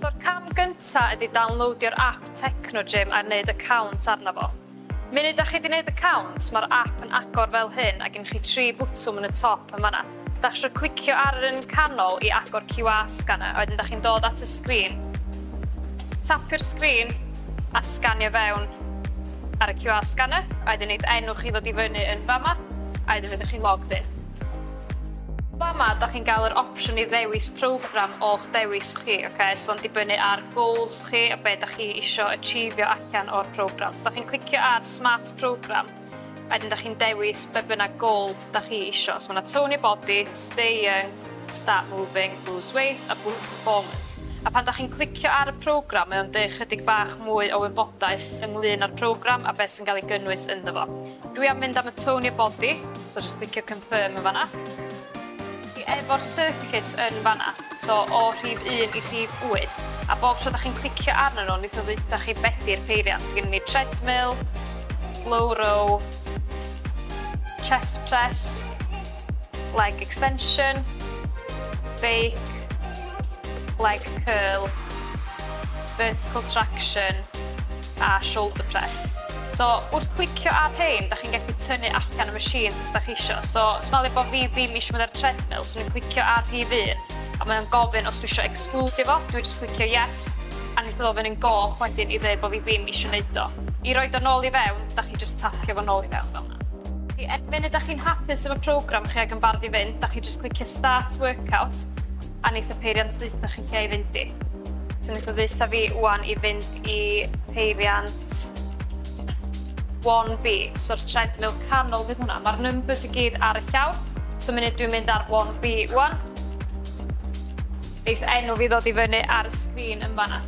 So'r cam gynta ydy downloadio'r app Technogym a wneud account arno fo. Munud da chi 'di neud account, ma'r app yn agor fel hyn a gen chi tri bwtwm yn y top yn fanna. Da chi isio clicio ar yr un canol i agor QR scanner a wedyn da chi'n dod at y sgrin. Tapio'r sgrin a sganio fewn ar y QR scanner a wedyn neith enw chi ddod i fyny yn fama a wedyn fyddwch chi'n logged in. Fama da chi'n gael yr opsiwn i ddewis program o'ch dewis chi, oce? So yn dibynnu ar goals chi a be da chi isio achievio allan o'r program. So da chi'n clicio ar Smart Program, a wedyn da chi'n dewis be bynnag goal da chi isio. So ma' 'na tone your body, stay young, start moving, lose weight a boost performance. A pan da chi'n clicio ar y program, mae o'n deud chydig bach mwy o wybodaeth ynglyn â'r program a beth sy'n cael ei gynnwys ynddo fo. Dwi am mynd am y tone your body, so jyst clicio confirm yn fanna. Efo'r circuit yn fanna, so o rhif 1 i rhif 8, a bob tro da chi'n clicio arnyn nhw, neith o ddeutha chi be 'di'r peiriant. So gynnon ni treadmill, low row, chest press, leg extension, bike, leg curl, vertical traction a shoulder press. So wrth clicio ar rhein, da chi'n gallu tynnu allan y machines os da chi isio. So smalio bod fi ddim eisiau mynd ar treadmill, so dwi'n clicio ar rhif 1 a mae o'n gofyn os dwi eisiau excludio fo, dwi jyst clicio yes, a neith o fynd yn goch wedyn i ddweud bod fi ddim eisiau neud o. I roid o nôl i fewn, da chi jyst tapio fo nôl i fewn fel 'na. Munud da chi'n hapus efo program chi ac yn barod i fynd, da chi jyst clicio start workout a neith y peiriant ddeutha chi lle i fynd i. So neith o ddeutha fi ŵan i fynd i peiriant 1B, so'r treadmill canol fydd hwnna. Mae'r numbers i gyd ar y llawr, so munud dwi'n mynd ar 1B ŵan, neith enw fi ddod i fyny ar y sgrin yn fanna.